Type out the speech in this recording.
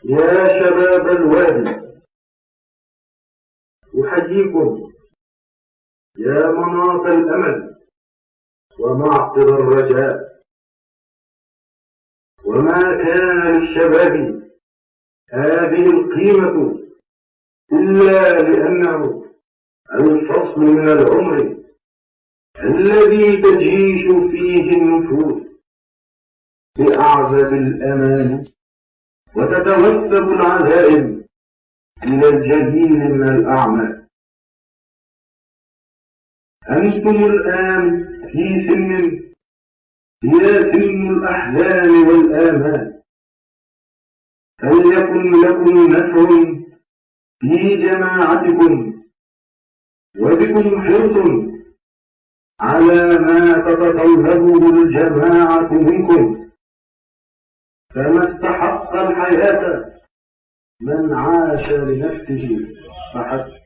يا شباب الوادي، أحييكم يا مناط الأمل ومعقد الرجاء. وما كان للشباب هذه القيمة إلا لأنه الفصل من العمر الذي تجيش فيه النفوس بأعذب الأمان وتتوثب العزائم إلى الجليل من الأعمال. أنتم الآن في سن هي سن الأحلام والآمال، فليكن لكم نفع في جماعتكم وبكم حرص على ما تتطلبه الجماعة منكم، فما استحق الحياة من عاش لنفسه فحسب.